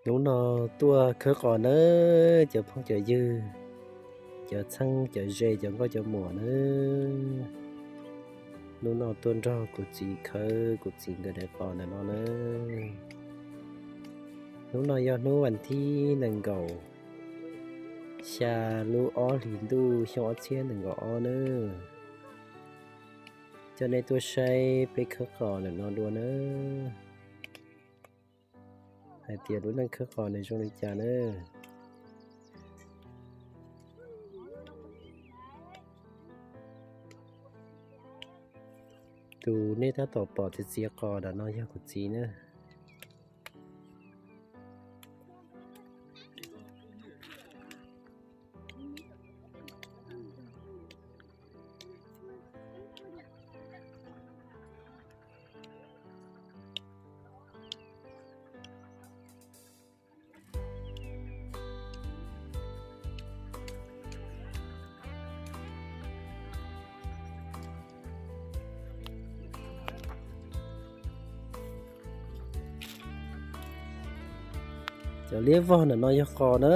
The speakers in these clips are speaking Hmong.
Hnub no tuaj khawb qos nawb cov phooj cov ywg, cov txheeb cov ze, cov nkauj cov muam nawb. Hnub no tuaj nrog kuv txiv khawb kuv txiv nkawd daim qos ntawm no nawb. Hnub no yog hnub vas thib nees nkaum xya lub ob hlis ntuj xyoo ob txhiab nees nkaum ob nawb. Coj nej tuaj saib peb khawb qos ntawm no dua nawb, hais tias lub neej khawb qos nws zoo li cas nawb. Tus nej tab tom pom txiav txiav qos ntawm no yog kuv txiv nawb. Cov liab vog ntawm no yog qos na,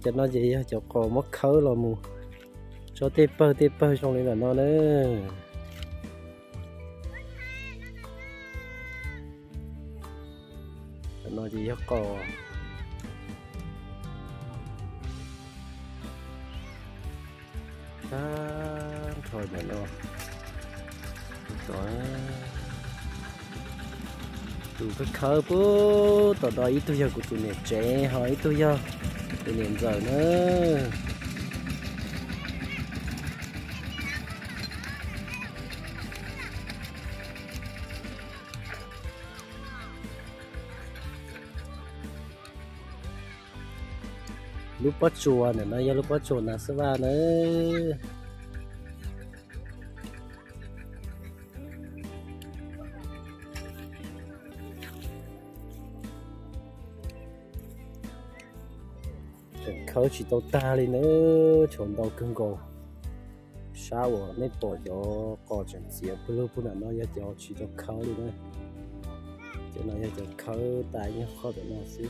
cov no ces yog cov qos muab khawb los mus tso tej pawg tej pawg zoo li ntawm no na. Ntawm no ces yog qos. Tag nrho ntawm no, tus khawb khawb pub tom no ib tug yog kuv tus niam tsev ho ib tug yog tus niam ntxawm na. Lub pob tsuas ntawm no yog lub pob tsuas nas xab vaj nawb. Tseem khawb tsis tau tag li nawb, tshuav ntau kawg nkaus. Sab uas nej pom cov qos tseem txiav pawg lug pug ntawm no yog cov tsis tau khawb li na. Cov no yog cov khawb tas nyob qhov ntawm no xwb.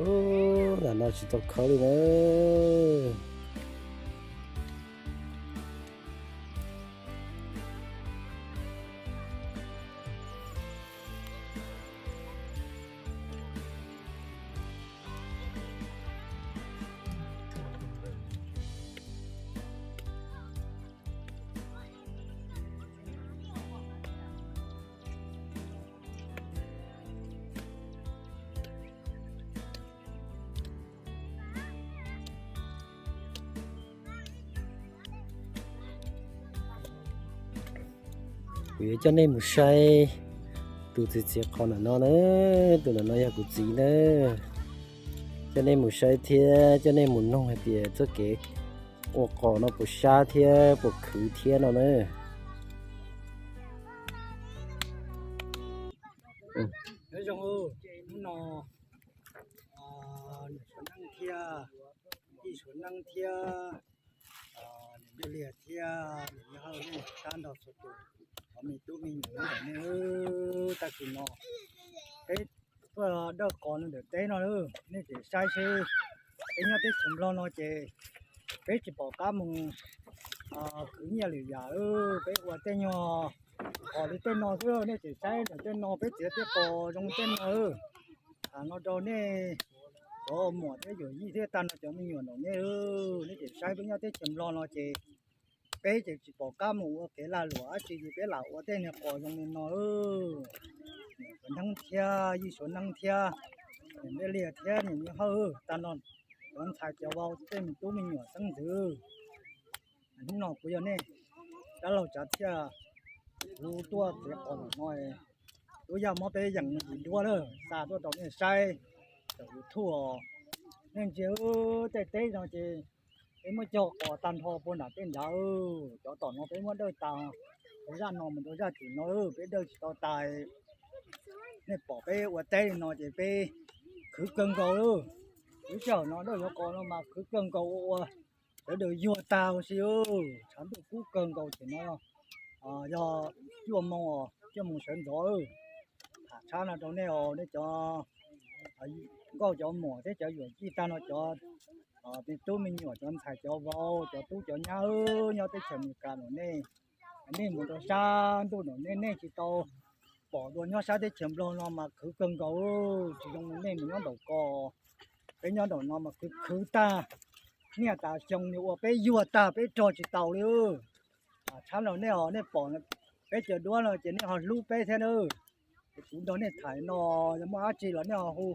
Ub, ntawm no tsis tau khawb li na. Kuv yuav coj nej mus saib tus txiav txiav qos ntawm no na, tus ntawm no yog kuv txiv na. Coj nej mus saib thiab coj nej mus noog hais tias txoj kev ua qos no puas sab thiab puas khwv thiab no na. Nyob zoo, hnub no niam Suav Neeb thiab tij Suav Neeb thiab niam Ntsuj Liag thiab niam Ntsuj Hawj nej sab nrog txhua tus cov me tub me nyuam nyob ntawm nej. Tam sim no peb tuaj dawj qos no ntawm teb no, nej tseem saib seb peb nyob teb chaws Nplog no ces peb tsis pom qab mus khwv nyiaj lwm yam, peb ua tej nyuag qos li tej no xwb. Nej tseem saib ntawm tej no peb txiav tej qos zoo tej no, no rau nej cov muam thiab yawm yij thiab tag nrho cov me nyuam nraum nej, nej tseem saib peb nyob teb chaws Nplog no ces peb ces tsis pom qab mus ua kev lag luam dab tsi li, peb lam ua tej niag qos zoo li no. Niam Suav Neeb thiab Yij Suav Neeb thiab niam Npej Liag thiab niam Nyiaj Hawj, tag no cov ntxhais cov vauv tej me tub me nyuam xeeb ntxwv, hnub no kuv yog nej dab laug Tsav Txhiaj, kuv tuaj txiav qos no, lub yaj muab peb yees mus yim duab lawm xa tuaj rau nej saib. Tawm YouTube os, nej ntsia tej teb no ces peb muab cog qos tag nrho puag nram tej nrad. Cov tom no peb muab dawj tas, rau zaj no mus rau zaj tim no peb dawj tsis tau tas. Nej pom peb ua teb li no ces peb khwv kawg nkaus lawm. Lub sij hawm no dawj cov qos no mas khwv kawg nkaus ua ua sawv daws yuag tag huv si. Tshav ntuj kub kawg nkaus ces no yog cuaj moo, cuaj moo sawv ntxov. Tham tshab no rau nej os, nej cov nkauj cov muam thiab cov yuam yij tag no, cov me tub me nyuam, cov ntxhais cov vauv, cov tub cov nyab nyob teb chaws Amelikas no, nej, nej mus rau sab ntuj no nej, nej tsis tau pom dua nyob sab teb chaws Nplog no mas khwv kawg nkaus. Tsis zoo li nej mus nyob nraum ko, peb nyob nraum no mas khwv khwv tag. Niaj tas xyoo nws ua peb yuag tag peb rog tsis taus li. Tshab no nej os, nej pom peb cov duab no ces nej ho hlub peb thiab na. Ces kuv nrog nej tham no, yog muaj dab tsi los nej ho hu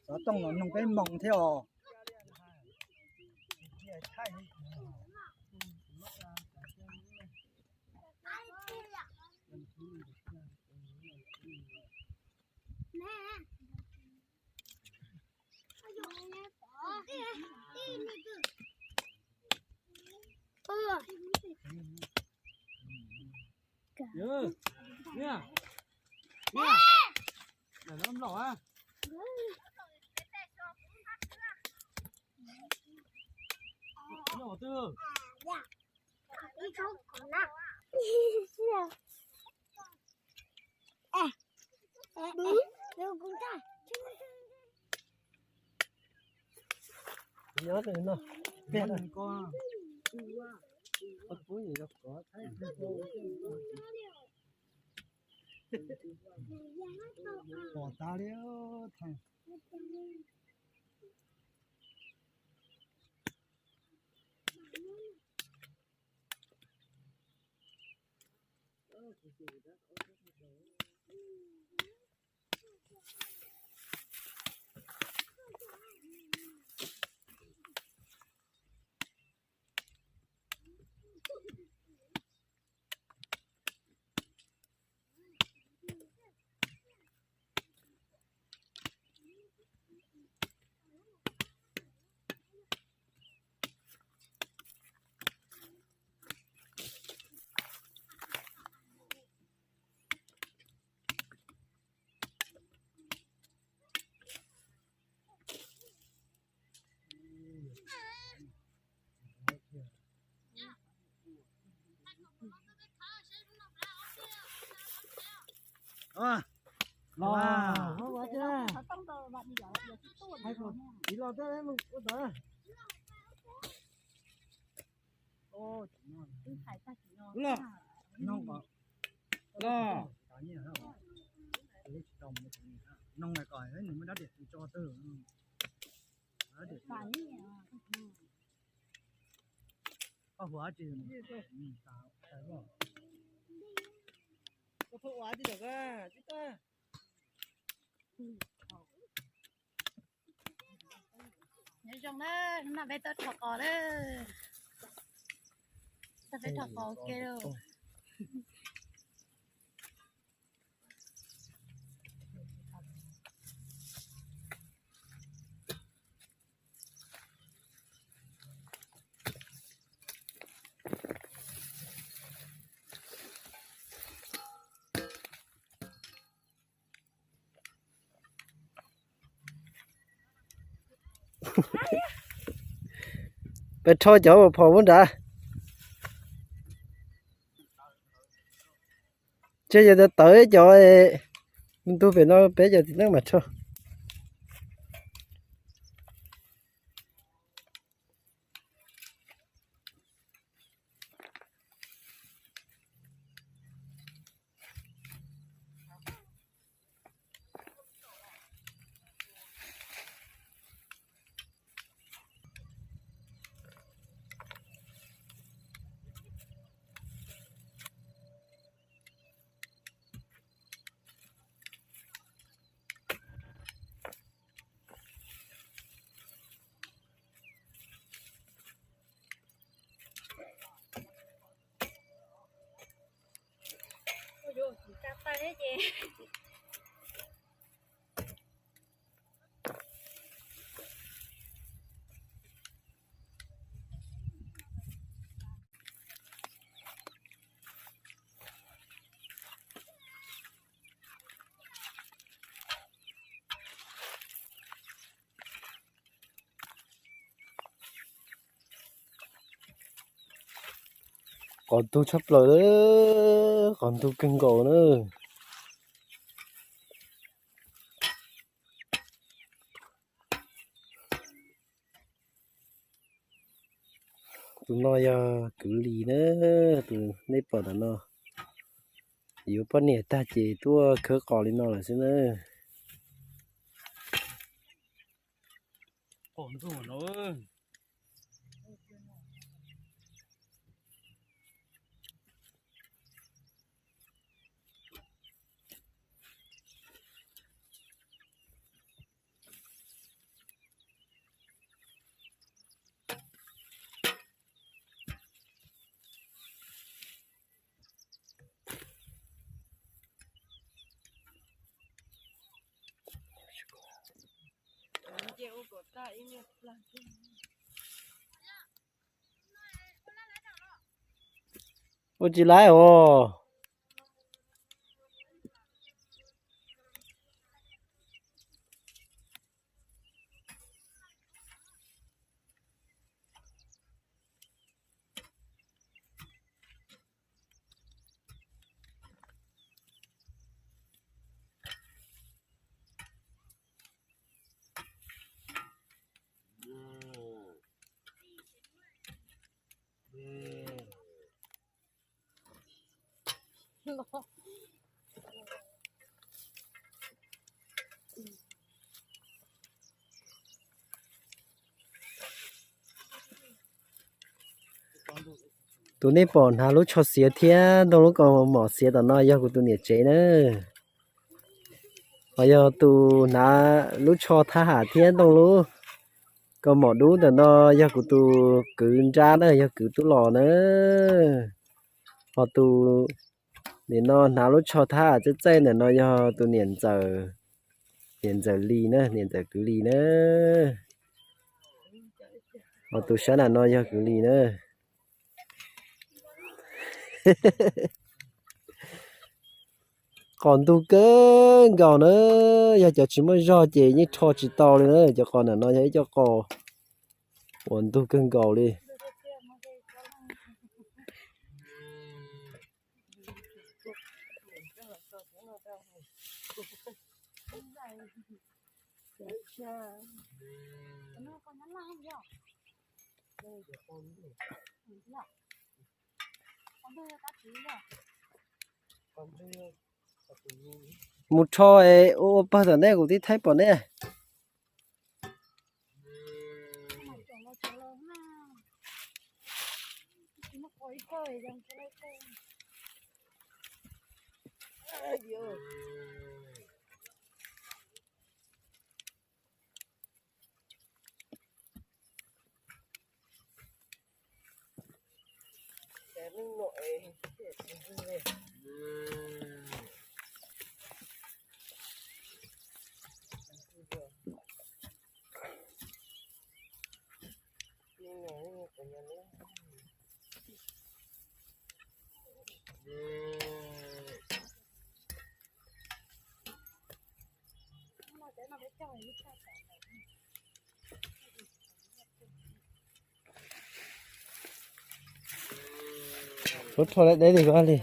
xov tooj los noog peb moo thiab os. Nyob no, pom tas li. Los, los, los, los. Los, los. Noog kom nws muaj dab tiam tso twg. Koj hu dab tsi? Nyob zoo na, hnub no peb tuaj rho qos lawm. Tuaj peb rho qos ua ke lauj. Peb rho cov phom muab nrad. Ces yog tawv cov ntug pem no peb cov txiv neej mam rho. Qos ntug tshaj plaws, qos ntug kawg nkaus na. Tus no yog kwv Lis na, tus nej pom ntawm no. Yuav poj niam tag ces tuaj khawb qos li no lawm xwb na. Ua tsis laib os. Tus nej pom hnav lub tsho xiav thiab ntoo lub kaus mom xiav tom no yog kuv tus niam tsev na. Ho yog tus hnav lub tsho thab ham thiab ntoo lub kaus mom dub ntawm no yog kuv tus kwv nrab na, yog kwv tub los na. Ho tus nim no hnav lub tsho thab ham txaij txaij ntawm no yog tus niam ntxawm, niam ntxawm Lis na, niam ntxawm kwv Lis na. Ho tus sab nram no yog kwv Lis na. Qos ntug kawg nkaus na, yog cov tsis muaj zog ces yeej rho tsis tau li na. Cov qos ntawm no yog ib co qos uas ntug kawg nkaus li. Mus rho es ua ua pawg tom nej kuv tib thaij pom nej. Ub, rho deb deb li koj li.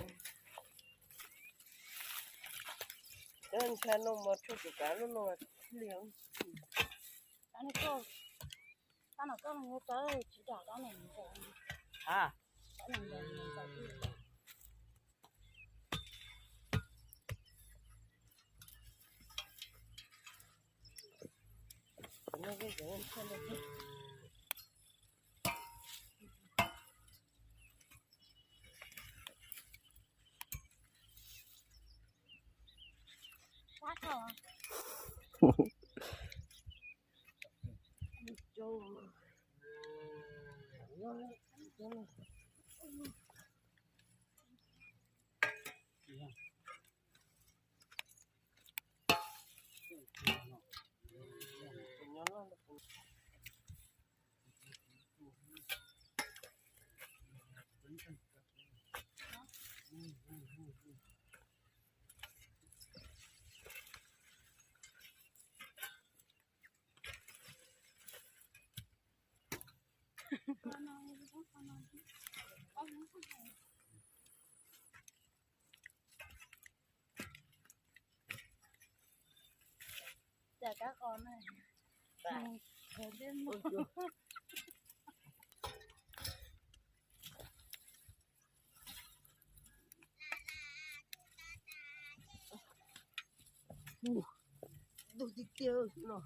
Ntug tiag tiag no.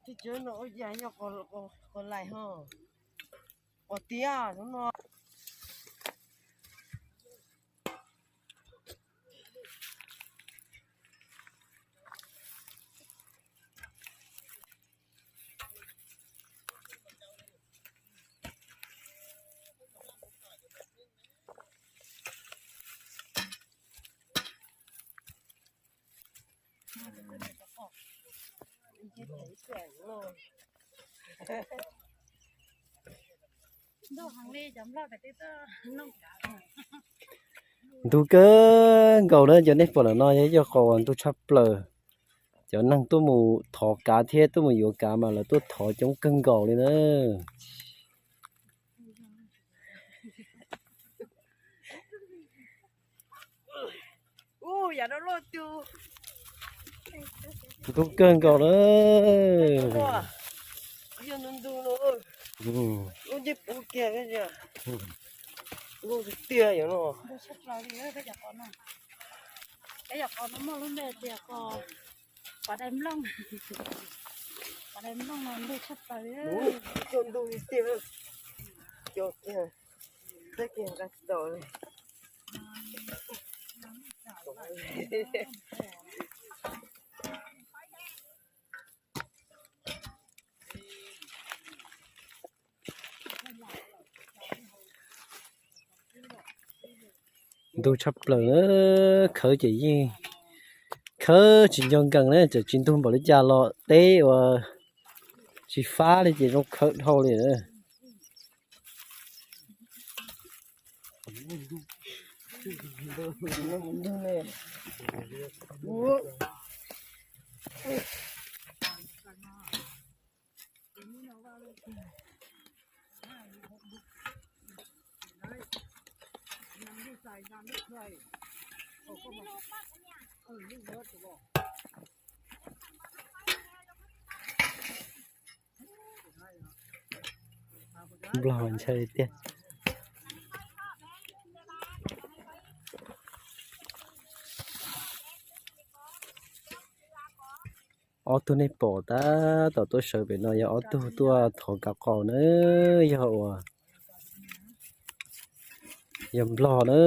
Teb chaws no ua cas yog qos lais ho, qos tiab no. Ntug kawg nkaus na, cov nej pom ntawm no yog ib co qos uas ntug tshaj plaws. Cov neeg tuaj mus thov kav thiab tuaj mus yuav kav mas lawv tuaj thov coob kawg nkaus li na. Ntug kawg nkaus na. Tiag tiag no. Peb yog qos no muaj lub npe tias qos, qos dais nplooj. Qos dais nplooj no ntug tshaj plaws li. Coj ntug li tiag. Coj kiag, teb kiag nqa tsis tau li. Ntug tshaj plaws na, khawb ces yeej khawb tsis nco nkees na, txawm tsis ntug npaum li cas los teb uas tsis fab li ces zoo khawb dhau li na. Nplog ntshai tiag. Ob tug nej pom tab tom tuaj sawv pem no yog ob tug tuaj thov kav qos na, yog uas yog Nplog na.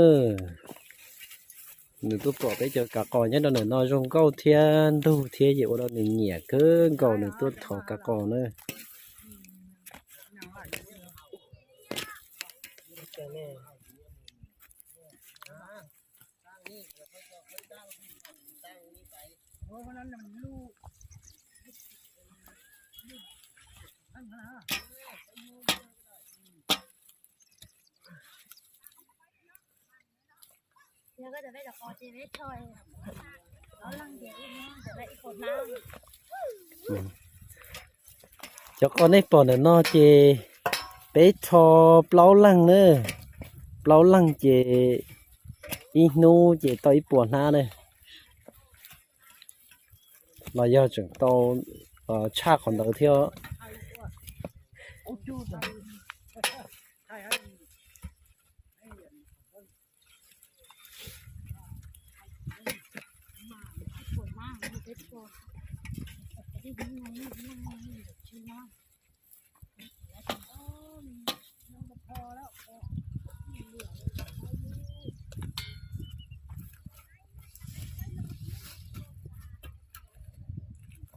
Nws tuaj pom peb cov kav qos nyob rau ntawm no zoo nkauj thiab ntug thiab ces ua rau nws nyiam kawg nkaus nws tuaj thov kav qos na. Cov qos nej pom ntawm no ces peb rho plaub leeg na, plaub leeg ces ib hnub ces tau ib puas hnab na. Los yog tseem tau tshaj qhov ntawd thiab.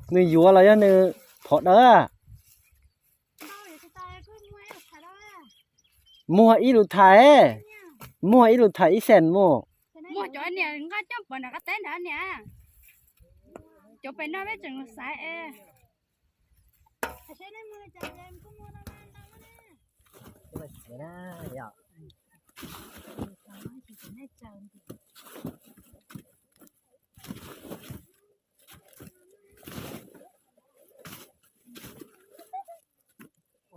Nws yuav los yog nws phov dawb? Muag ib lus thais, muag ib lus thais ib xees mus. Muag cov niam nqa coj pov nram qab teb nrad niam. Cov pem no peb tseem xaiv es.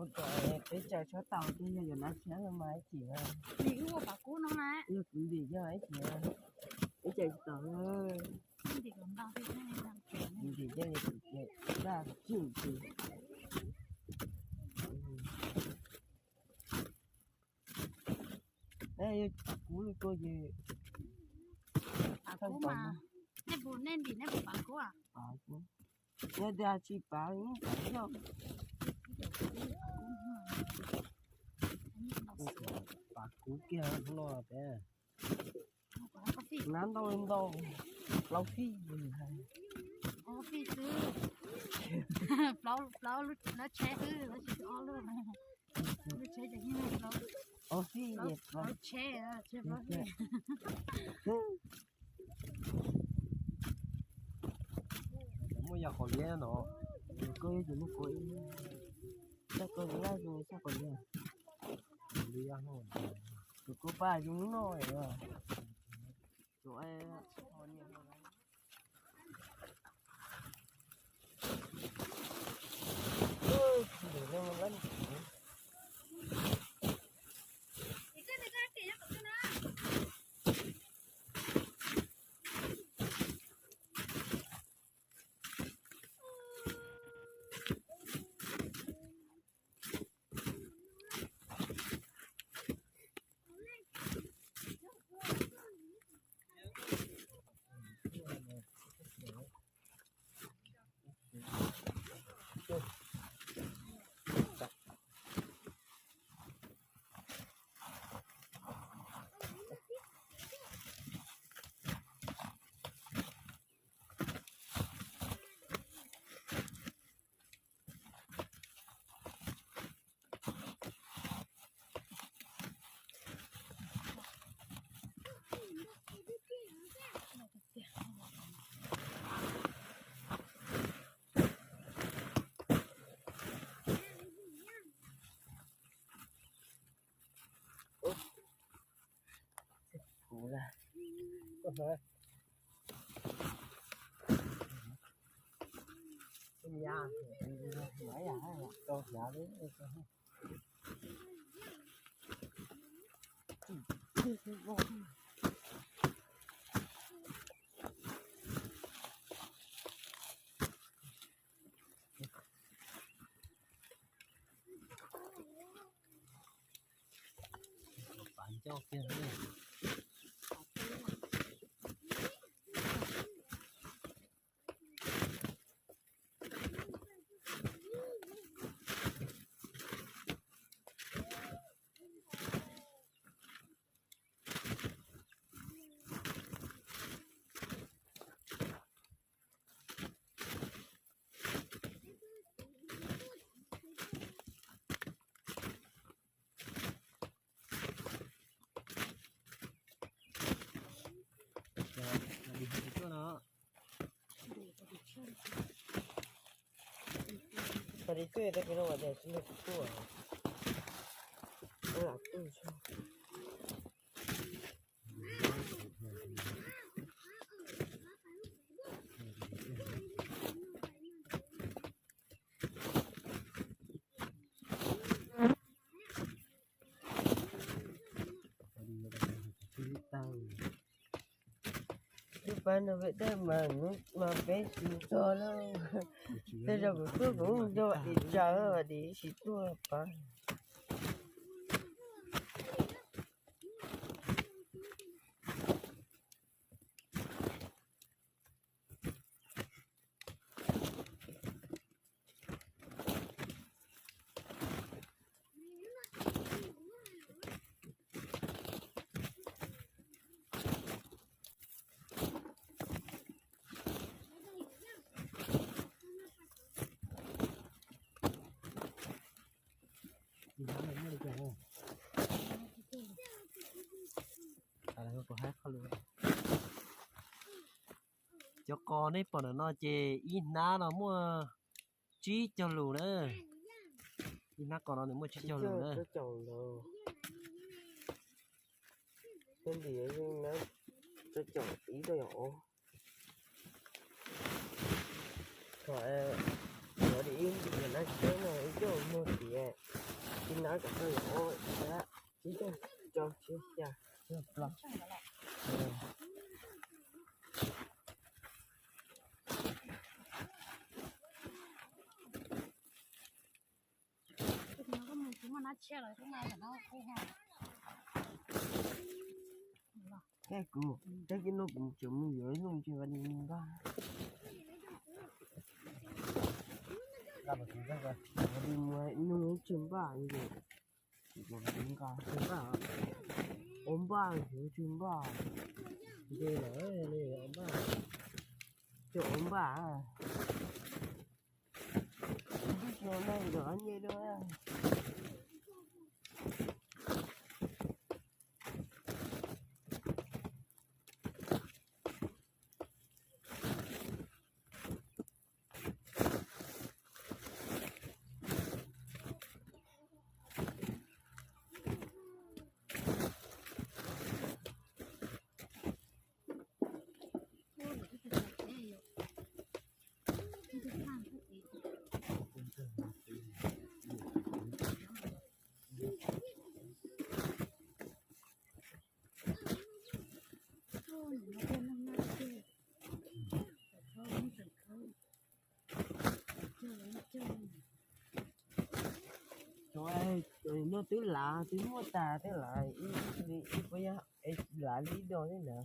Peb caws tshaj tau ces yog yuav nab tshiab mas ib chim, yog kuv ntim yog ib chim, peb caws tsis tau. Kuv ntim yog yog tim ces daj tswj ces, yog pav kub li tuaj ces, nej puas, nej ntim nej puas pav kub? Yog tias tsis pav, yog pav kub kiag no peb, nab ntau ntau, plaub fij, plaub, plaub lub tsheb xwb, tsis ob lub, lub tsheb ces ob fij, plaub tsheb, muaj yam qhov liab no, koj ces muaj koj ib, txaj koj laj zoo txaj qhov liab, tus koj paj zoo noj, Tag li twb tag kis no mas tias tsis ntog kuv tuaj, lam tuaj. Twb pab no peb tej mas hnub no peb tsis txog lawm. Tej zaum kuv tuaj kuv nco dim tsawv dim tsis tuaj pab. Cov qos nej pom ntawm no ces ib hnab no muaj tsib caug lus na. Ib hnab qos no nws muaj tsib caug lus na. Ib caum ib caum os. Thaum ub ib nab tshiab no ib caum muag tias Ib, tsib, rau, tsib, xya, tsib, plaub. Kuv, tag kis no kuv tseem mus yuav ib lub tsis vas li npaj. Vas li mus ib lub tsis npaj li. Ua npaj, ua npaj, tsis npaj. Nce lawm li, ua npaj, coj ua npaj. Tus no los nce dua. No twb lav, twb muaj tas twb lav, ib puas yog lav li dos thiab ntawd.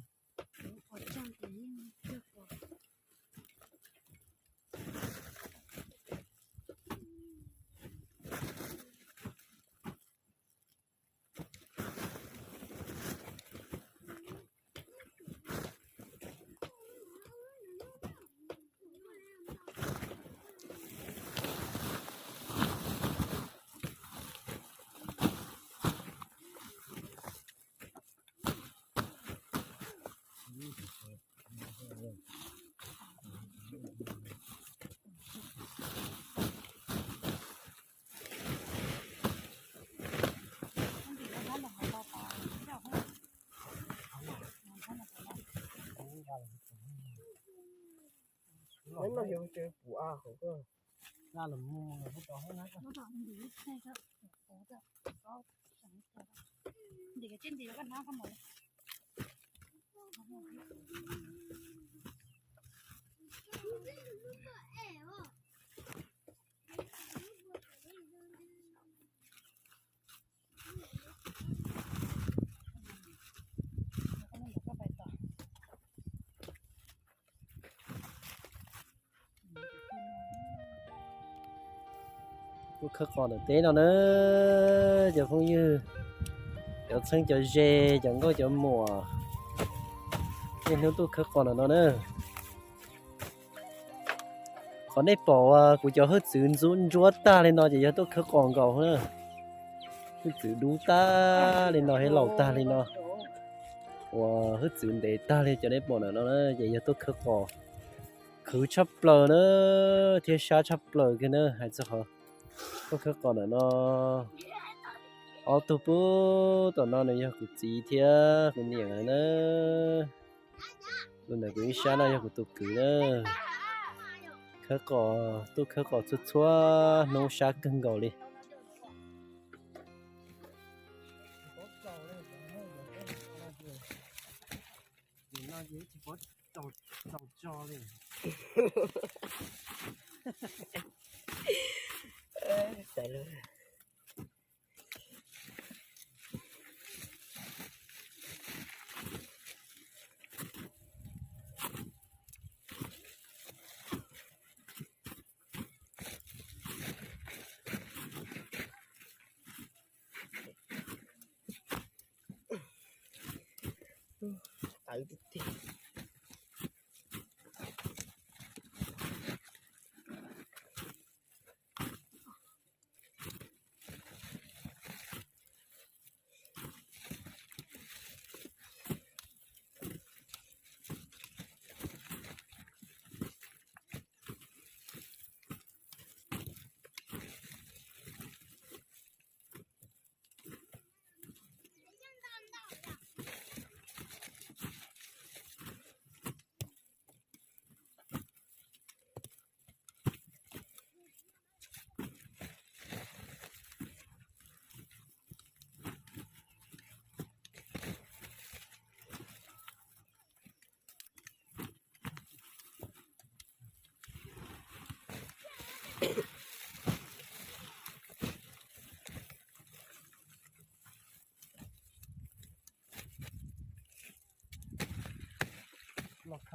Tuaj khawb qos ntawm teb no na, cov phooj ywg, cov txheeb cov ze, cov nkauj cov muam, niaj hnub tuaj khawb qos ntawm no na. Qhov nej pom kuv cov hwj txwv ntsuab tag li no ces yog tuaj khawb qos nkaus na. Hwj txwv dub tag li no thiab laus tag li no, uas hwj txwv ntev tag li cov nej pom ntawm no na ces yog tuaj khawb qos. Khwv tshaj plaws na, thiab sab tshaj plaws kiag na, hais txog qhov tuaj khawb qos ntawm no. Ob tug pub tom no nws yog kuv txiv thiab kuv niam na. Tus ntawm kuv ib sab no yog kuv tus kwv na. Khawb qos, tuaj khawb qos txhua txhua hnub sab kawg nkaus li.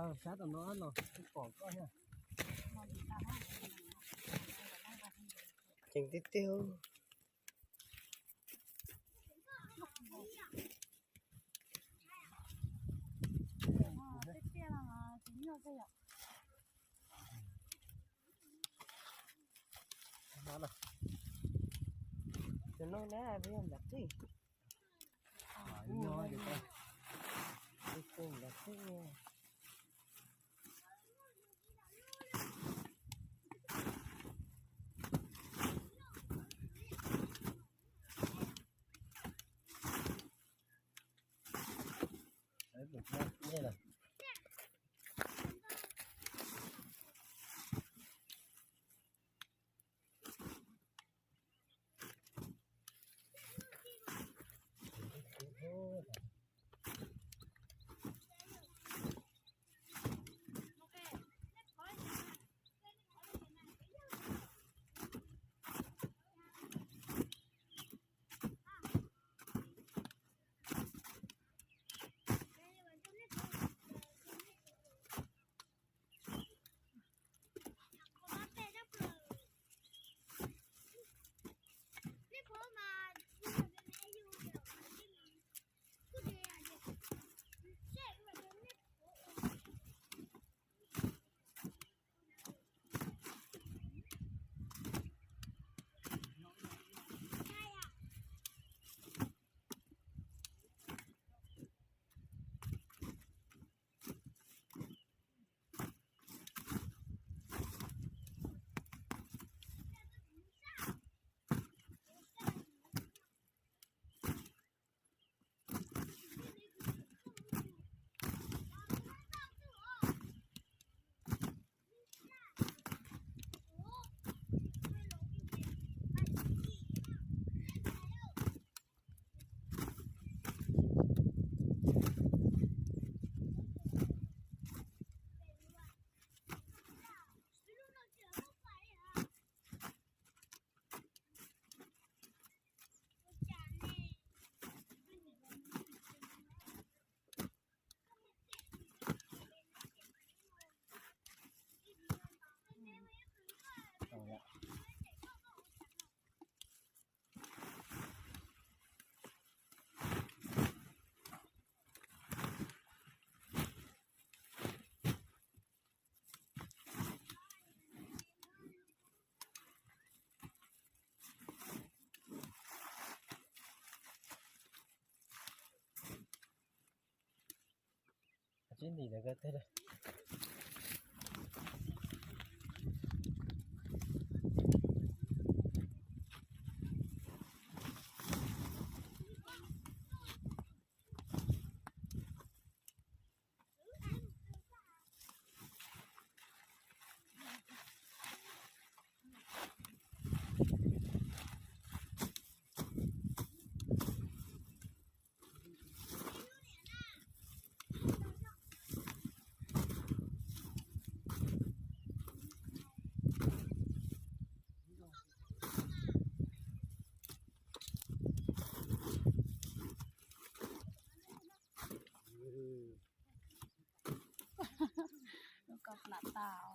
Sab tom no los pom koj thiab. Tseem tiag tiag. Tus no na, peb yog nram teb. Nyob, peb yog nram teb. Tsis ntim ntawm ko teg. Lub koj plam tau.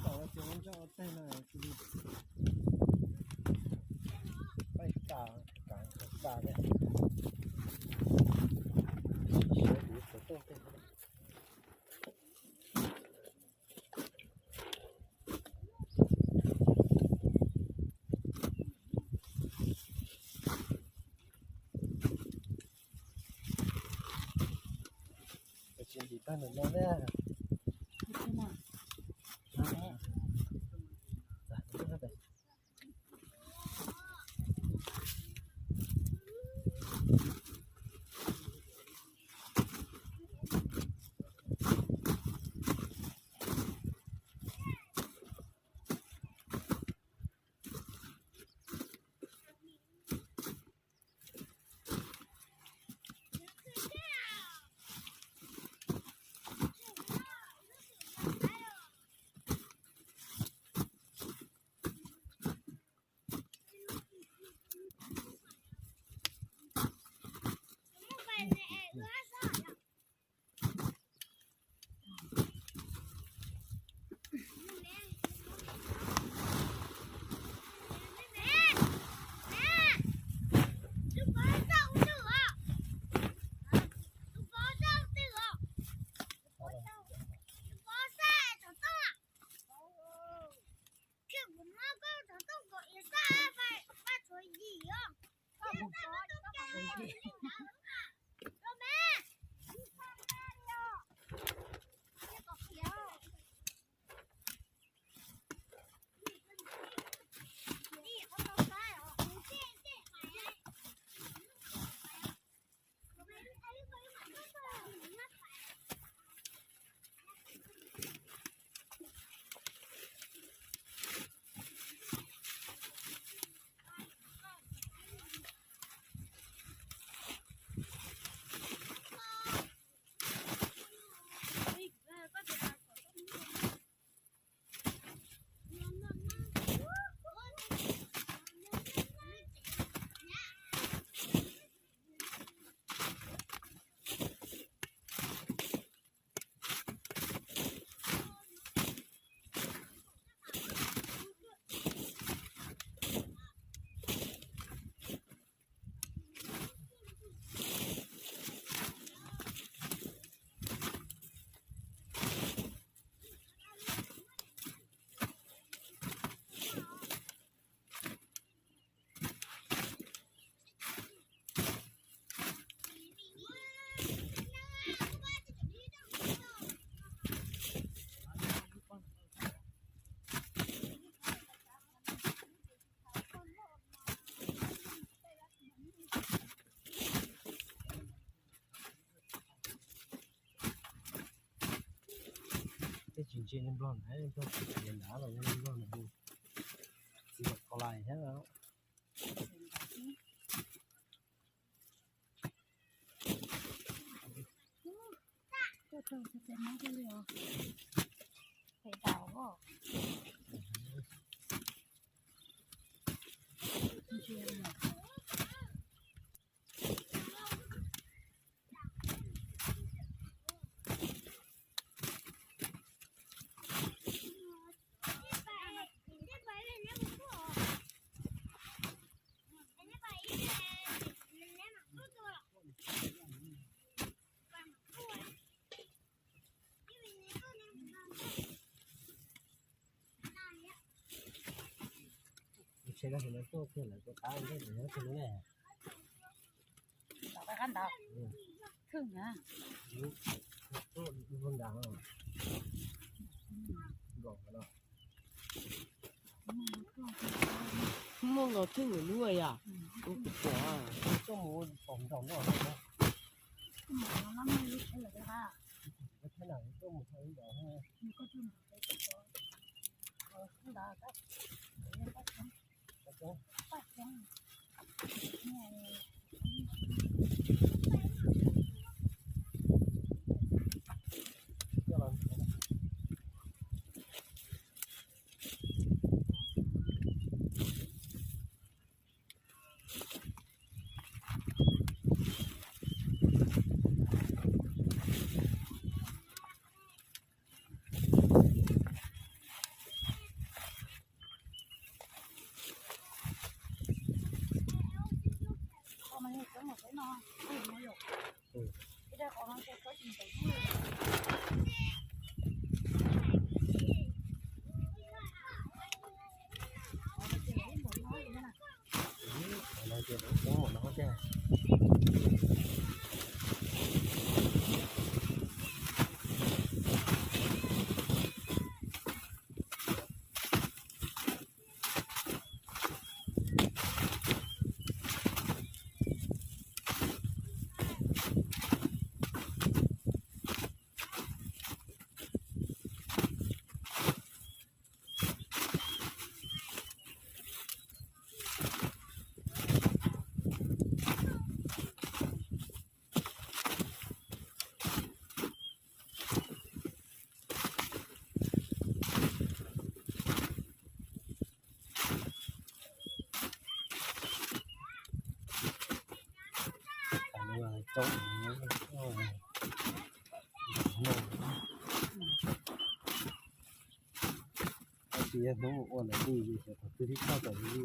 Tom ces ua ntej ua teg no, pab kam kam kam thiab. Siav kuv txawv tuaj tej. Tsis ntim tag ntawm no thiab. Tsis ntsia li Nplog na, Nplog tsis ntsia nrad los yog li Nplog na, txiv yam kos lais thiab. Tsis ntsia li Nplog na, txiv yam kos lais thiab. Tau qab ntawd. Thwj na. Muaj nkaus thwj nkaus lub yom. Ub, kuv pom. Tuaj mus pom nraum no. Tab sis yog hnub mus ua ntawd li, xyov thaum twg thiaj tau tawm li.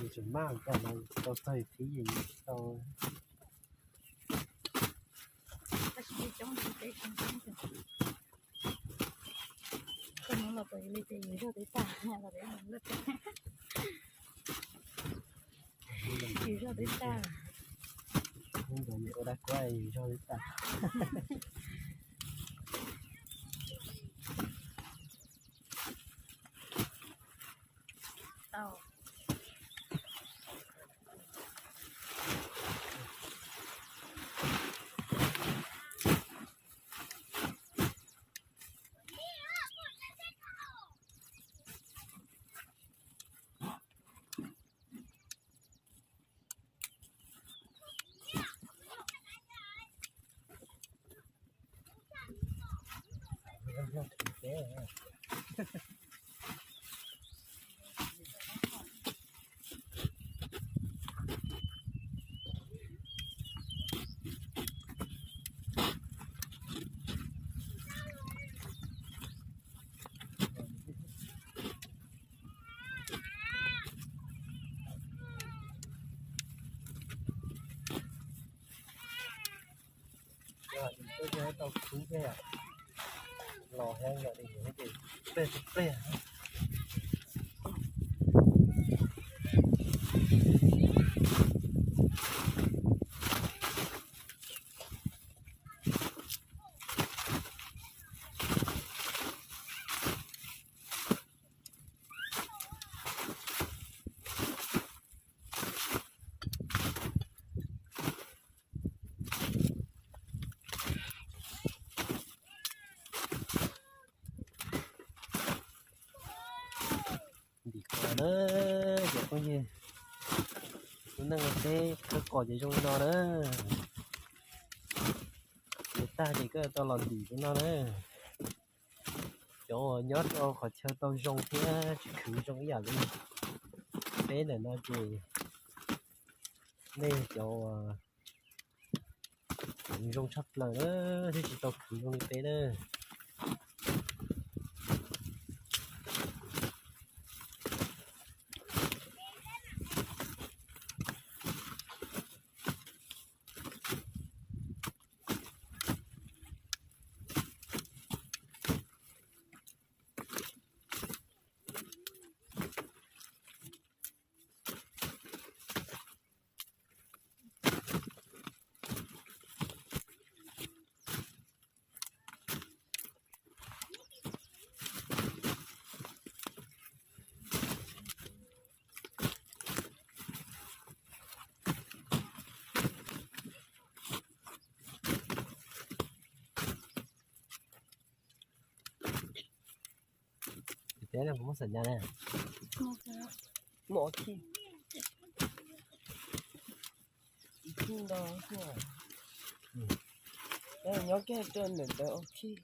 Yus tseem maj kom tau txog thib yim tau. Koj hnub los tau li ces yus zog twb tag, yus zog twb tag. Hnub ntawd yus ua dab kuab yus zog twb tag. Tau. Tuaj tau khwv thiab, los thiab yog li ces pliag pliag. Cov phooj ywg, tus neeg ua teb khawb qos ces zoo li no na. Yuav tag ces koj tau los ntim tus no na. Cov uas nyob rau qhov chaw tau zoo thiab tsis khwv zoo ib yam li peb ntawm no ces nej cov uas zoo tshaj plaws na, thiab tsis tau khwv zoo li peb na. Peb no kuv muab xav nyob na. Muaj ob khij. Ib khij ntau xwb. Nyob kiag rau ntawm ntawd ob khij.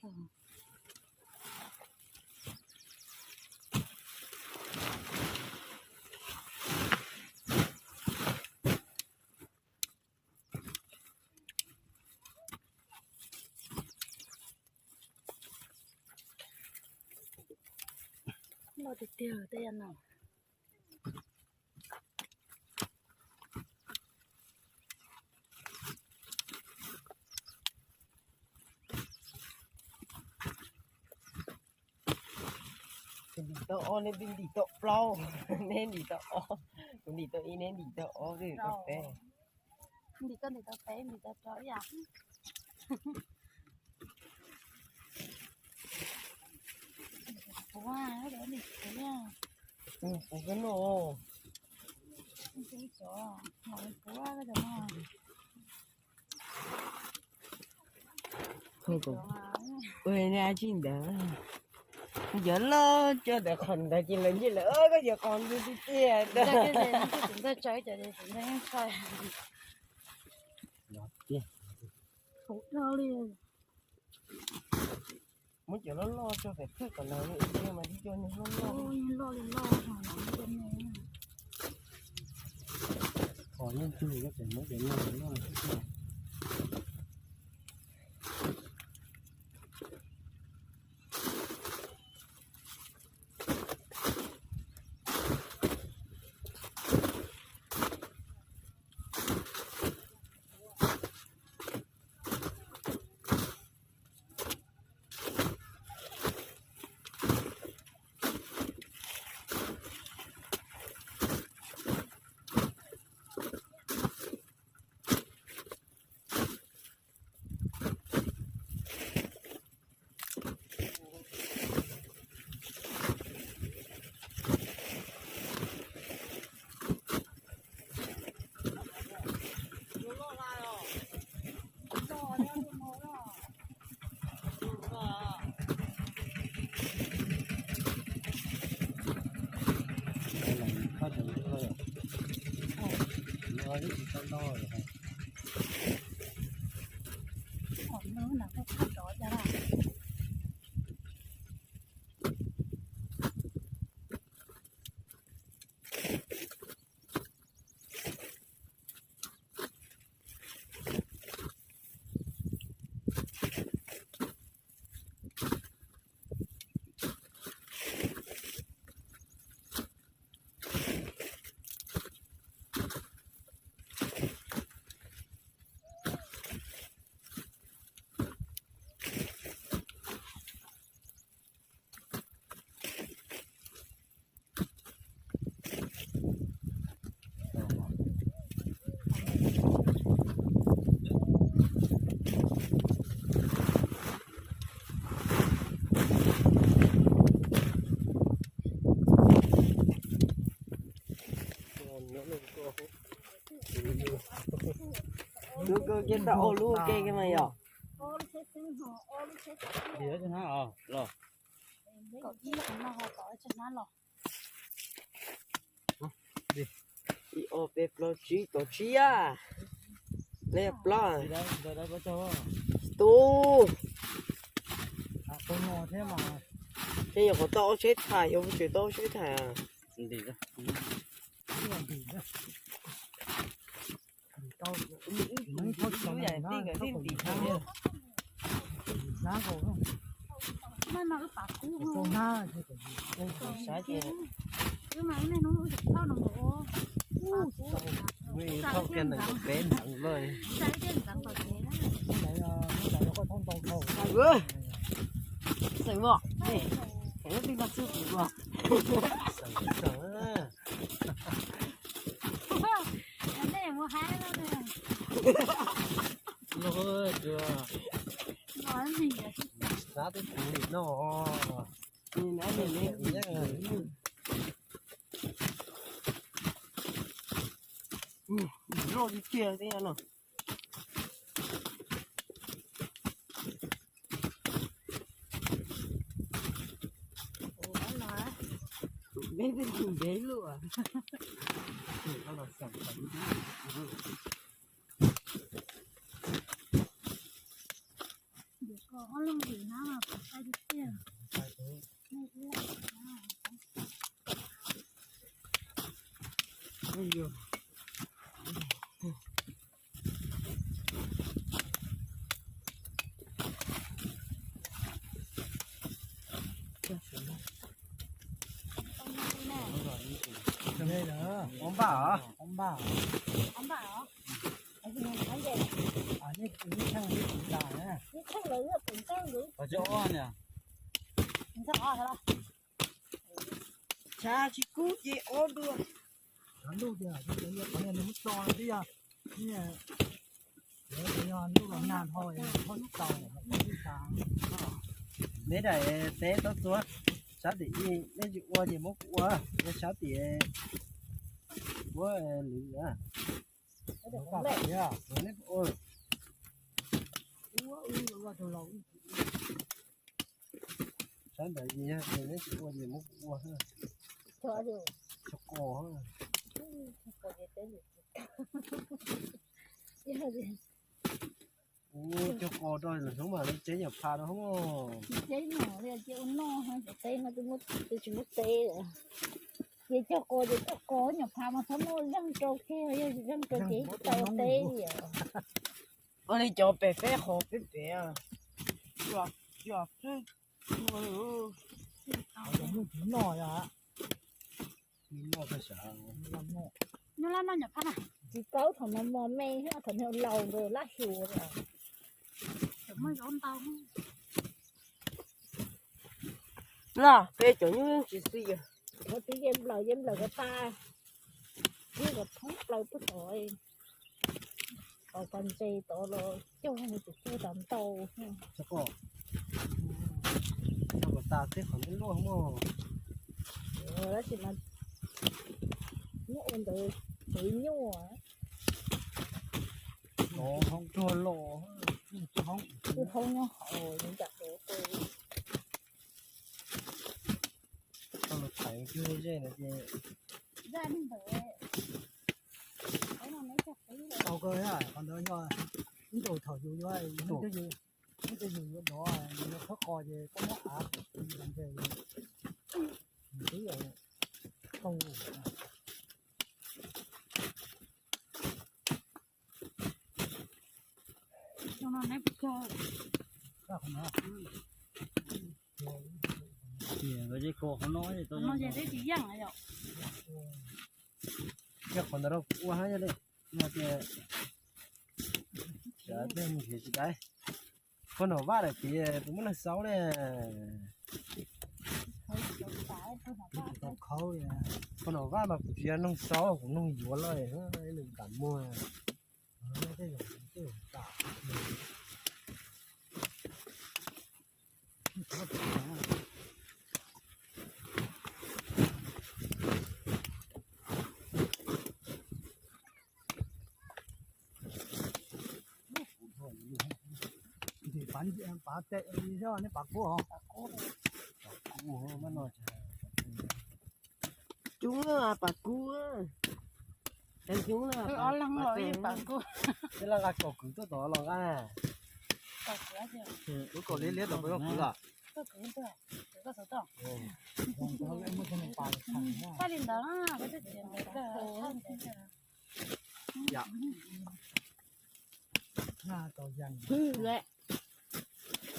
Loj tiag tiag tej no. Ntim tau ob, neb pib ntim tau plaub, neb ntim tau ob, kuv ntim tau ib, neb ntim tau ob, koj peb. Ntim koj ntim tau peb, ntim tau rau ib yam. Puv, puv koj noj. Puv koj no. Ua ne tsis ntawd, yog loj coj ntawm qhov ntawd ces lawv ntshe lawv koj yog qos ntxwg tiag tiag. Muab cov loj loj tso pem thawj kom lawv ua mas tib co neeg loj loj. Qhov yeej tug ko ces muab cov loj loj. Lub koj kiag tau ob lub ke kiag mas yom. Los. Ib ob peb plaub tsib, kaum tsib yam. Lej plaub. Tub. Ces nyuam qhuav tau ob tsheb thais, yuav tseem tau ob tsheb thais. Xeem mos, xeem lub twg no xwb kuv los. Xeem xeem. Xab twb puv li no. Loj li tiag thiab no. Npeb, npeb luaj. Ua npaj os, ua npaj. Ua tsis ob niag. Tshav tsis kub ces ob dua. Neb daim teb tau txuas, sab tim ib, neb tsis ua ces muab kuv ua, sab tim kuv lwm. Sab ntawd ces yog tias neb tsis ua ces muab kuv ua. Tso qos. Ua cog qos rau lawm hnub mas lawv tsev nyuam pha rau hos. Tsev nyuam li ces ua noj hos, cov teb no twb muab, twb tsis muab teb lawm. Ces cog qos ces cog qos, nyuam pha mas txhob muab zeeg rau kiag, yog tsis zeeg rau ces tsis tau teb li os. Ua li cov pem peb qhov peb pem. Noj, noj laj noj nyuam phab na. Tsis paub thaum no mos me, thaum no laus ntawd laj xyuas. Laj peb cov nyuj yeej tsis xis. Qhov twb ye nplawm ye nplawm ko tas, twb kom thoob plaws puag tod. Tod pas ntses tod los cog mus tsis cog tas ntau. Txhob kom tas tej qhov ntuj luaj mog. Tab sis mas muab ua ntawd tsev nyuj. Hoob tuag los, hoob nyob hauv nram tod. Tau los thaiv ze no ces. Tau kawg, qhov ntawd yog ib ntus thaum yus yuav, ib ntus yus yuav dov, yus yuav khawb qos ces koj muab av ntes, nws twb tau. Qhov no ces peb tsis yeej yom. Yog qhov ntawd rau kuv ua hab yog li, yog tias sawv dej mus nrhiav tsis dai. Koj nom vaj daim tias kuv muab neeg xaub ne. Koj nom vaj mas kuv tsis yog neeg xaub, kuv neeg yuav lawm, ib lwm kam muag. Pav tes li xwb, neb pav kub os? Cub, pav kub. Ob leeg los ib pam kuj. Twb laj nqa kaum kwv tuaj tom los nqa. Lub kaum liab liab tom peb kaum kwv los. Txhob li ntawd, koj twb tias ntawd.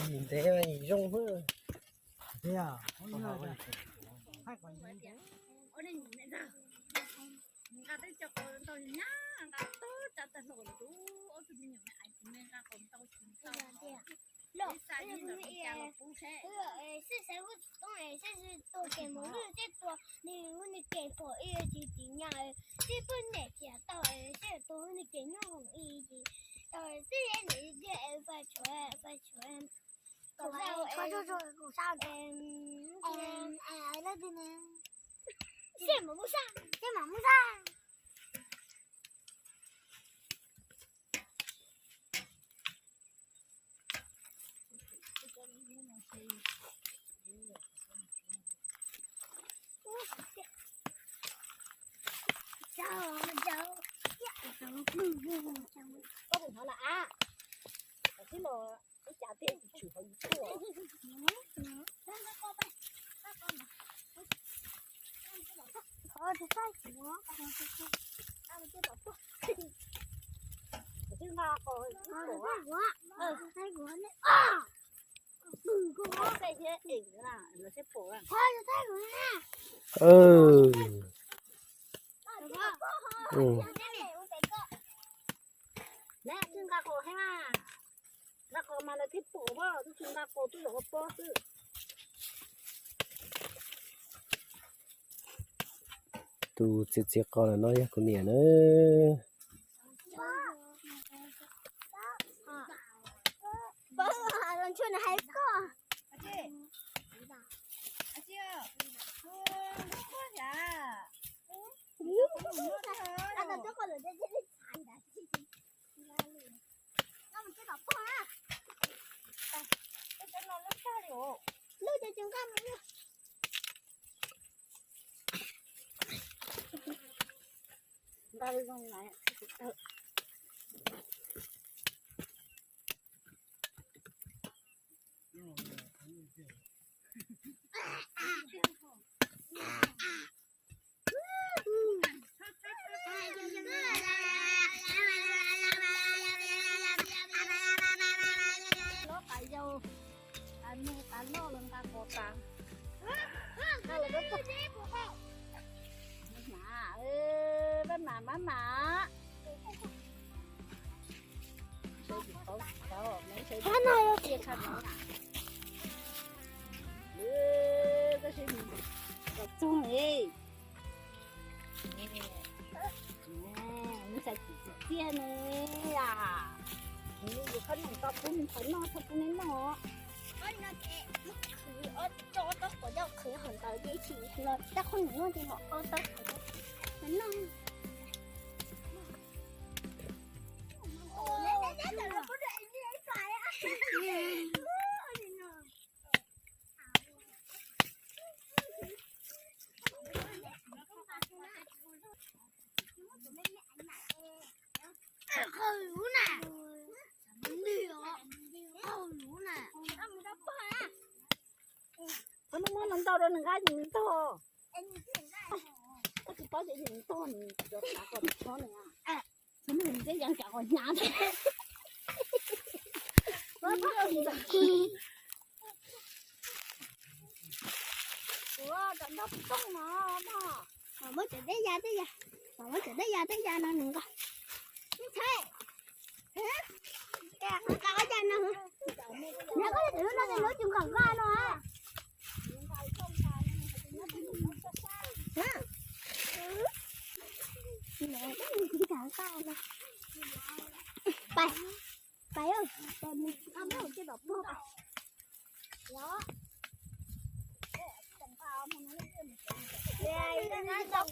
Ntev zoo. Nqa tej co qos ntau nyab, nqa tag tag hlau rau ob tug me nyuam me aiv kuv, me nqa qos ntau tsis ntau. Lawm, ib xav li no ib cas los pub seb. Seb xav kuj tsis toob es seb tua ces mus lwj seb tua nws lub niag kev pom ib tsis tsis nyam seb puag niam tias tau seb tua lub niag kev nyob hoom ib tsis tau seb niam tiag es fais tshuav fais tshuav. Kuv sab, kuv sab, kuv sab. Seb mam mus sab, seb mam mus sab. Koj tus hnov lawm a, tib los ib cas tias tshwm qhov yus tuaj. Neb twb nqa qos heev, nqa qos mas lawv thiaj pom, twb tsis nqa qos twb zaum pob xwb. Tus txiav txiav qos ntawm no yog kuv niam na. Loj tas yau, tas nug tas loj los nqa qos tas. Mab mas, mab mas, mab mas. Qhov no yog tias txog ne, nws xav txim txiaj ne, yus qhob noom tau pub nws qhov noj txhob pub neb noj. Qhov no ces khwv ob tog qhov coj khwv hov ntawd ces tsis los coj qhov noj ces los ob tog qhov noj. Qhov no muab no ntau rau nws nqa nws ntog. Koj tsis paub ces nws ntog nws cov xav kom nws txhob nws. Txhob nws ntsej yees kav qhov hnyav ntag. Ua, cov nroj tooj no, muab cov dej ya tej ya, muab cov dej ya tej ya no nws nqa. Ntshai, nqa qab ya no, nyob koj lub no ces lub cus nqam nqa no. Pais, pais, pais mus, pais mus tom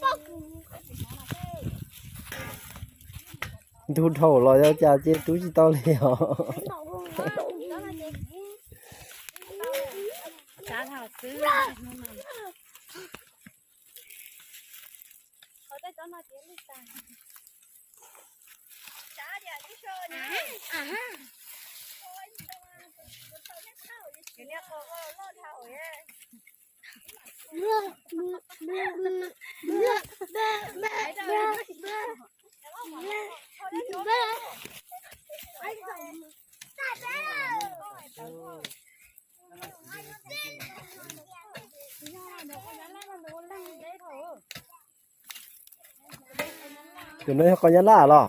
pog pais. Ntug dhau los yog cas ces rub tsis tau li os. Xwb. Qhov tej tsob no ces lwj tag. Cov no yog qos nyab laj los?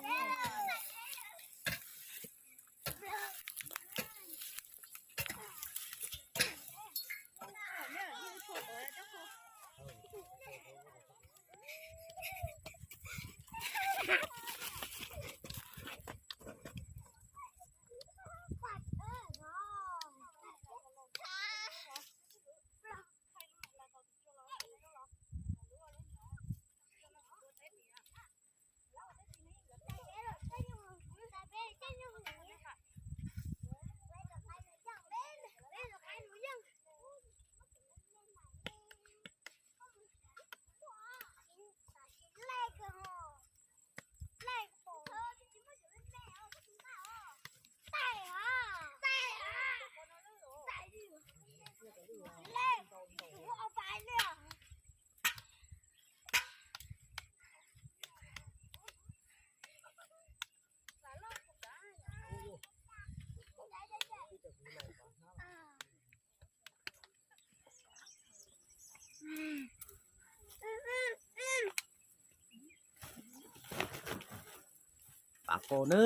Pam qos na.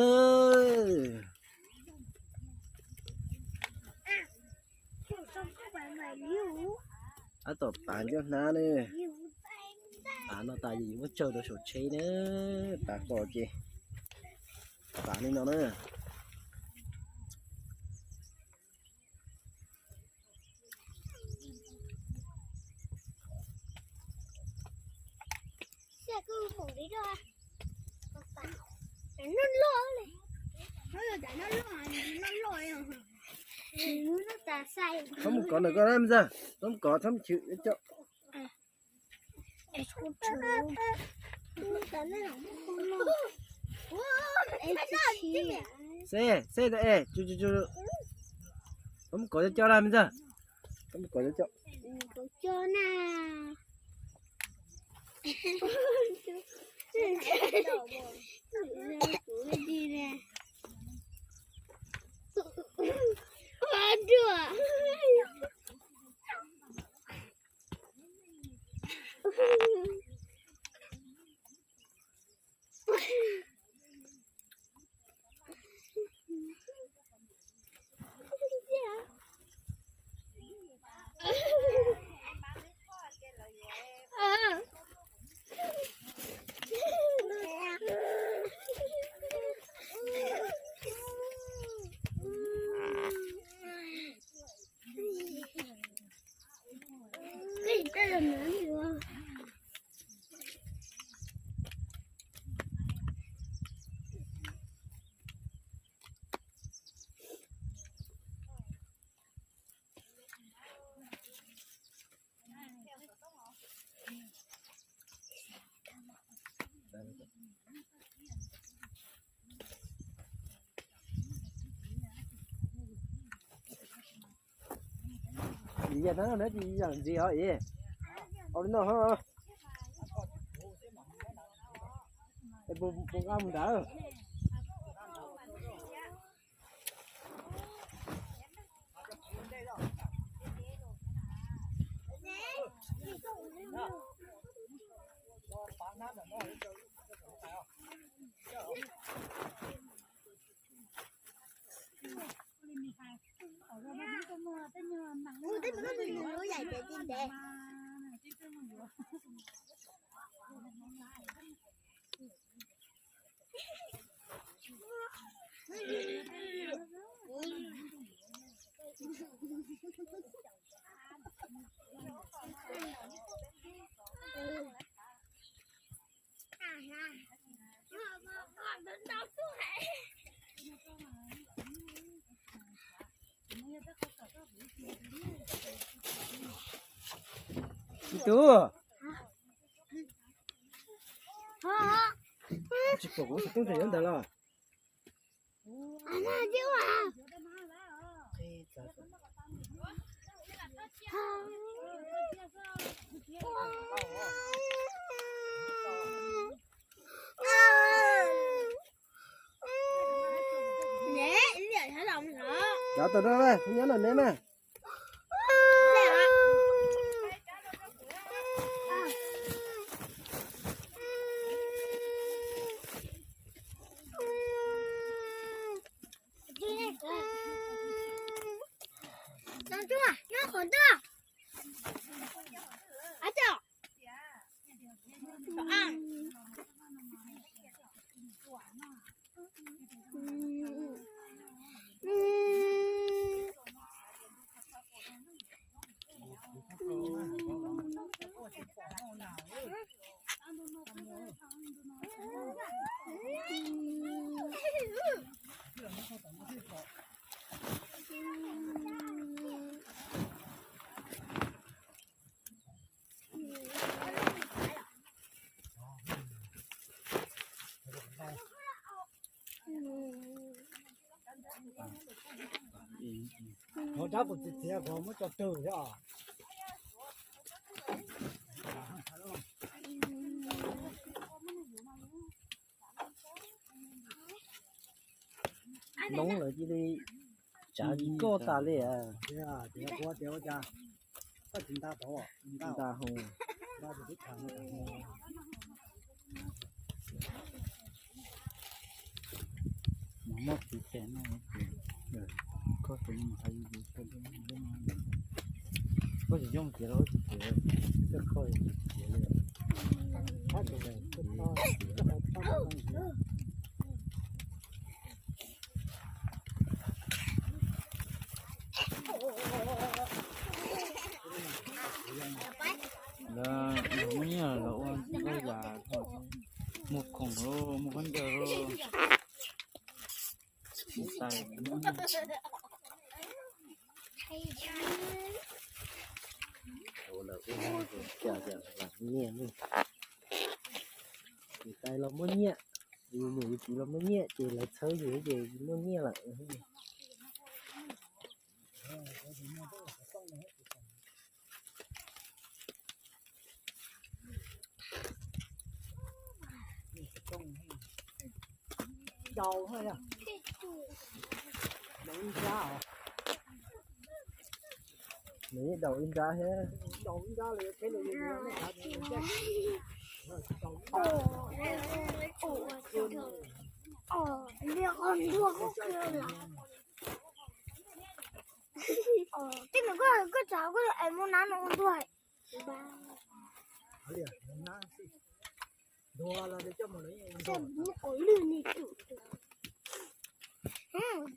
Tab tom pam ncauj hnab ne. Pam no tas yus muab tsawg rau saum tsheb na. Pam qos ces pam li no na. Txhob mus kov ntawm koj na, Maiv Txaj. Txhob mus kov, txhob mus chwm coj. Xeb, xeb, txhob mus kov coj coj na, Maiv Txaj. Txhob mus kov coj coj. Yam no na, yam ntxiv os. Ua li no, puas nqa mus ntawd? Tsis pom kuv xov tooj nyob ntawd los? Cov tau rau nyob no neb na. Hov dab puas txiav txiav kuv muab tso twg thiab os. Noob lawv cia li tsav tsis koj tas li. Nta hau. Mas muab tiv tes no, koj tus no hais yus tus koj, koj tsis coj mus tiav los tsis tiav, koj kho tsis tiav li. Lawv muaj nyiaj los ua loj yam, muag khoom los muag khaub ncaws los. Tais los muaj nyiaj, yus niam yus txiv los muaj nyiaj ces lawv txhawb yus ces muaj nyiaj lawm. Nws daus ib nrab thiab. Tej nws koj tsav koj es muaj nab no ua ntuag.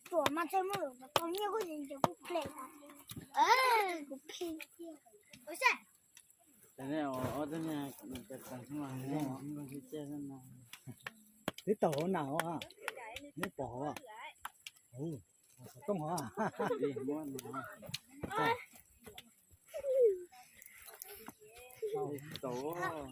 Tuam mas txhaj muaj lus tau nyiaj kuj tsis nce kuj ple. Kuv pheej tiag. Twb tau hauv na, neb pom hauv, xov tooj hauv.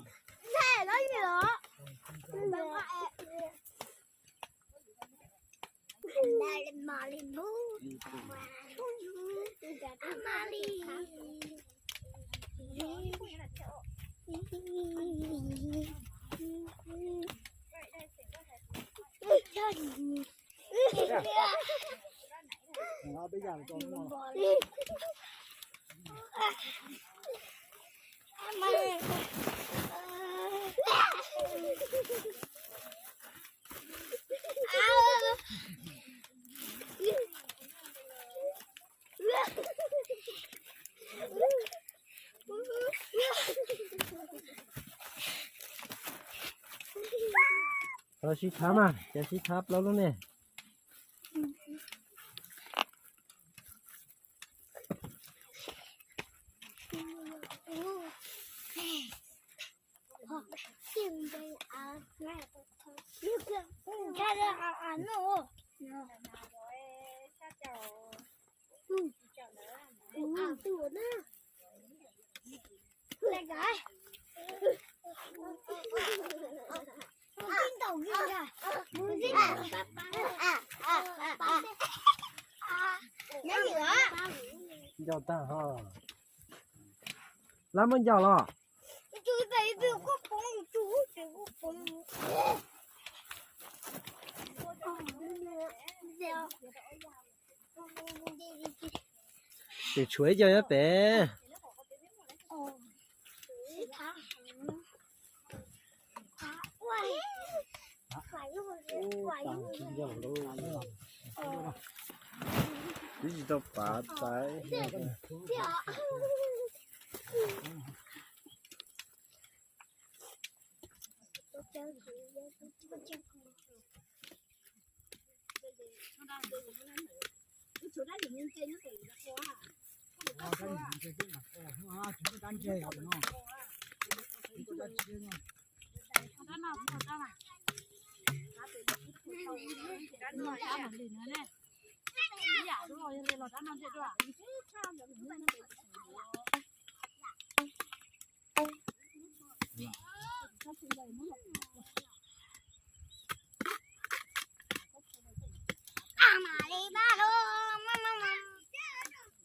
Los sib thab mas, ces sib thab plaub lub ne. Nco tag ho. Lab muab nco los. Pem tshuav ib co nyob pem. Twb tsis tau pav txaiv.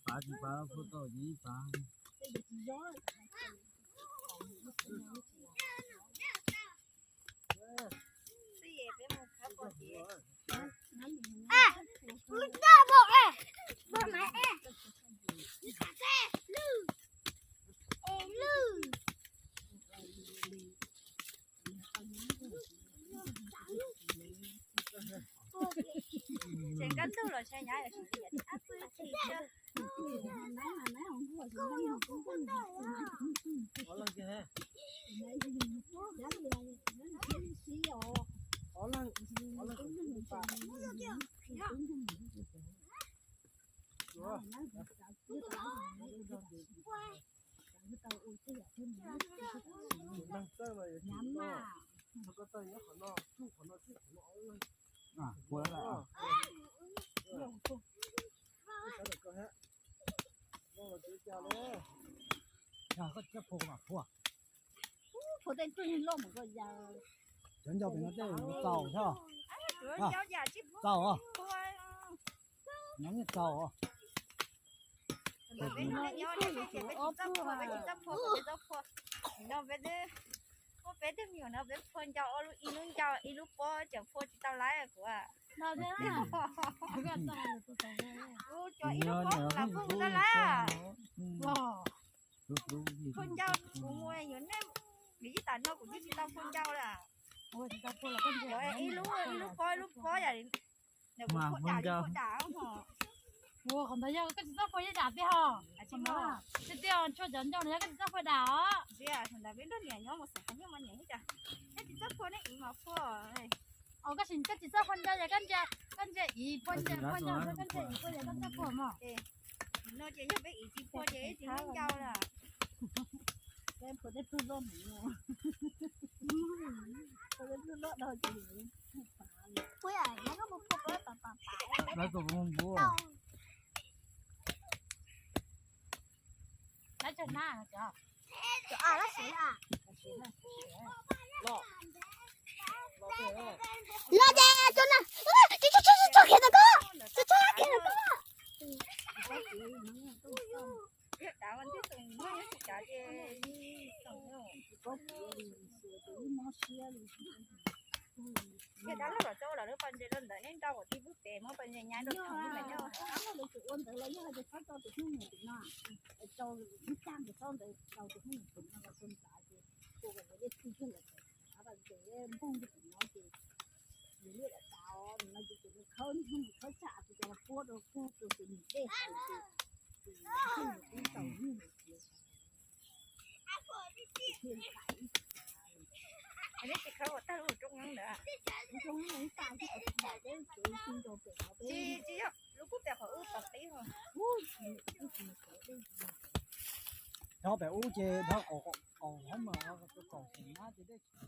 Pav tsis pav, phuaj tau ib pav. Tseem kab ntug los tshaj nyav, tsis tau yam tias ab pw tsis tshaj. Cov ncau pem no tej txaus thiab. Txaus os. Nyob txaus os. Peb tsis txawj phua, peb tsis txawj phua, peb txawj phua. No peb twb, peb twb me nyuam no peb phua ncau, ib lub ncau ib lub pob tseem phua tsis tau lawm kuv. Kuv cov ib lub pob kuv lam phua tsis tau lawm. Phua ncau kuv mus yuav nej, nws ib tam no kuv twb tsis tau phua ncau lawm. Ib lub, ib lub pob ib lub pob yam li ntawd kuv phua dam li phua dam hos. Ua qhov ntawd yog koj tsis txawj phua yeej dam tiag hos. Tiag tiag, tshuav cov ncau no yog koj tsis txawj phua dam os. Thaum ntawd peb nrog niam nyob mus xeem qhov nyuj mas niam yeej tias, nej tsis txawj phua nej ib mas phua. Os, koj tsis, koj tsis txawj phua ncau yog koj ntsia, koj ntsia ib phua ncau, phua ncau, koj ntsia ib phua yog koj txawj phua mog. No ces yog peb ib tsis phua ces ib tsis muaj ncau lawm. Peb phua tej tug loj mus, phua tej tug loj dhau ces pua, pua pam pam pam. Lawv cov na, cov, cov a lab siv na. Los ces cov na, tso, tso, tso, tso khiav ntawm ko, tso, tso khiav ntawm ko. Ces dab laug los txog ua los lub pas ntses rau ntawd, neb nrau kom tib pub pem muab pas ntses nyab rau thaum lub pem nyob. Ua ntawd los yog hais tias txhob tso tus hnub nyoog tim no, rau ib tag ntawd txhob ntawd rau tus hnub nyoog tim no los txog nrad ces ua kom dej txhwj kiag lawm, av pas ntses npoog rau tim no ces nws liaj dav dav no ces ces nws khawb hnub khawb tshaj ces cov los puab rau kag rau tus nws dej hais ces tus nws tau hnub nws Neb tsis khawb ua tag lub rooj ntawd. Tsis, tsis yog, lub kub pem qhov ub tom qib hos. Nyob pem ub ces nyob qaum qaum mas qaum xeem na ces dej tsis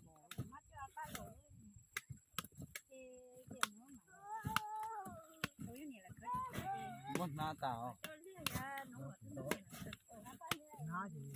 los. Muab hnab tas os. Hnab ces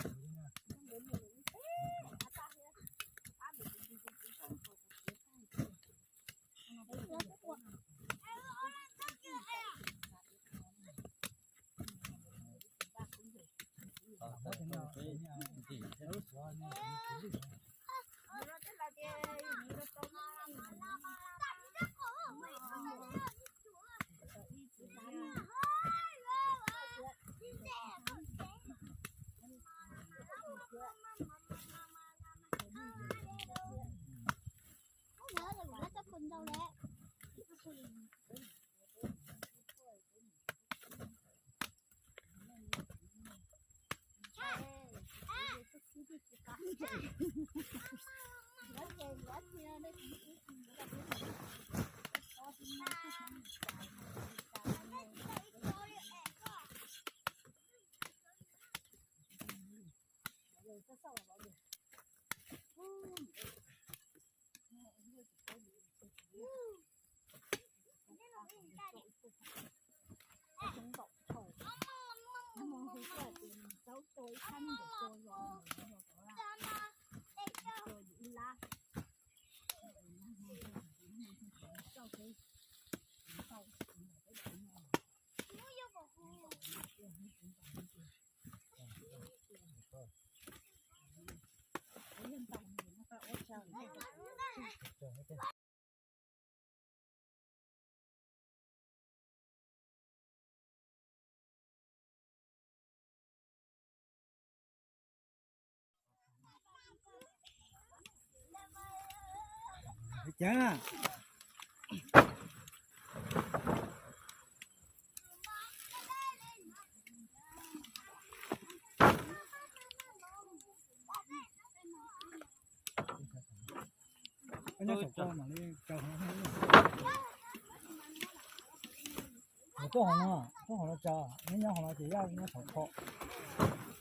Tuaj hauv no, tuaj hauv no tso, neb nyob hauv no ces yaj nyob hauv kho,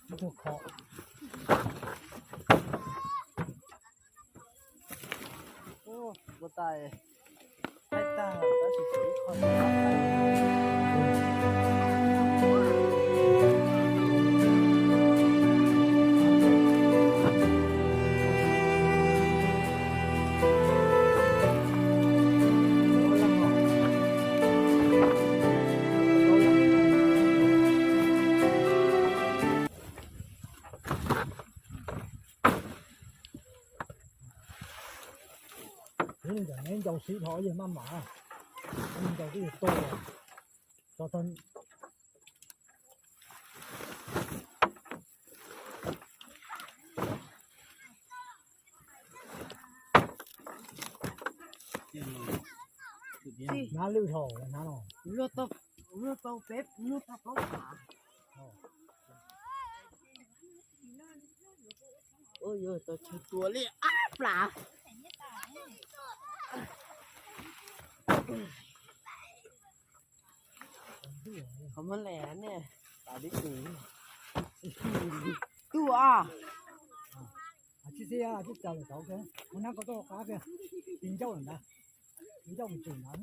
ib tug kho. Ua tais, thaij tag tab sis tshuav ib qho. Neb ncaus sib dhos yawg maj mam, ncaus twb yog tuaj tso tag. Hnab lwj dhau, hnab no. Luag tau, luag tau peb, luag tau plaub phav. Ua yuav tau chaw tua li ab plas. Qhov muab le ne. Tuaj. Tsis txawj tau, mus nab koj tuaj qab kiag, tis ncauj lawm ntag, tis ncauj mus tseem ntag.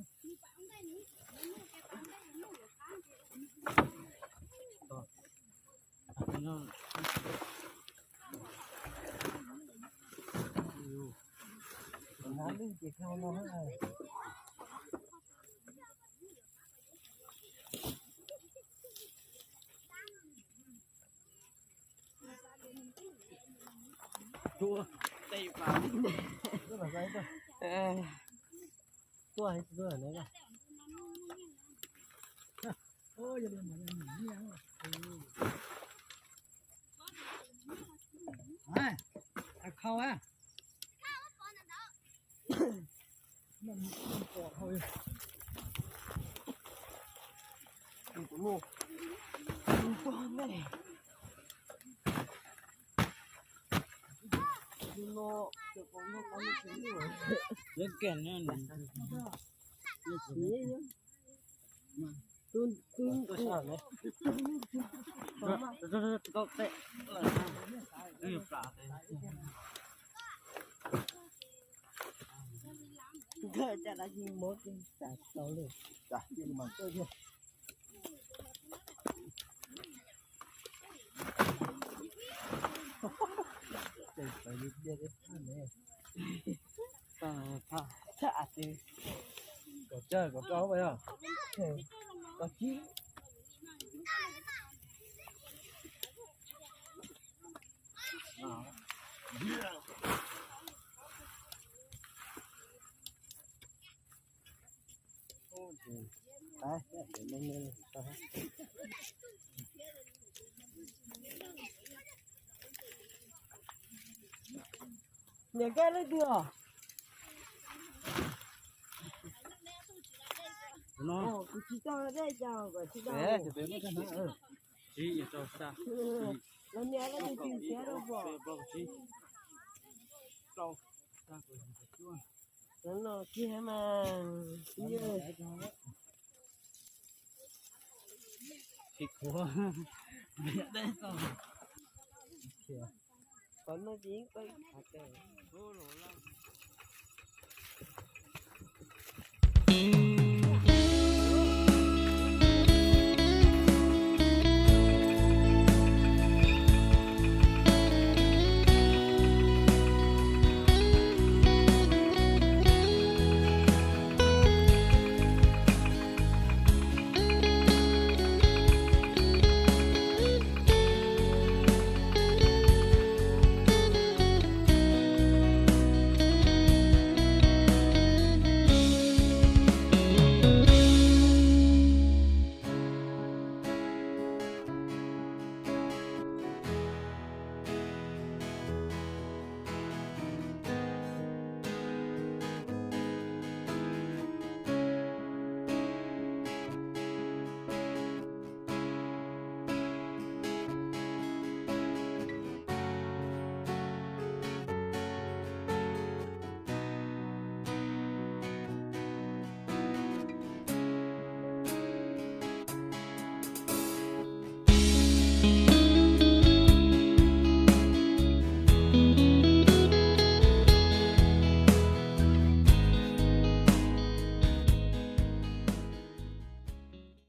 Niam koj leej twg os? Kuv tsis tau dej cas kom tsis tau. Los niam leej twg tsis nrhiav rau pom. No kiag mas. Qhov no ces yeej tau.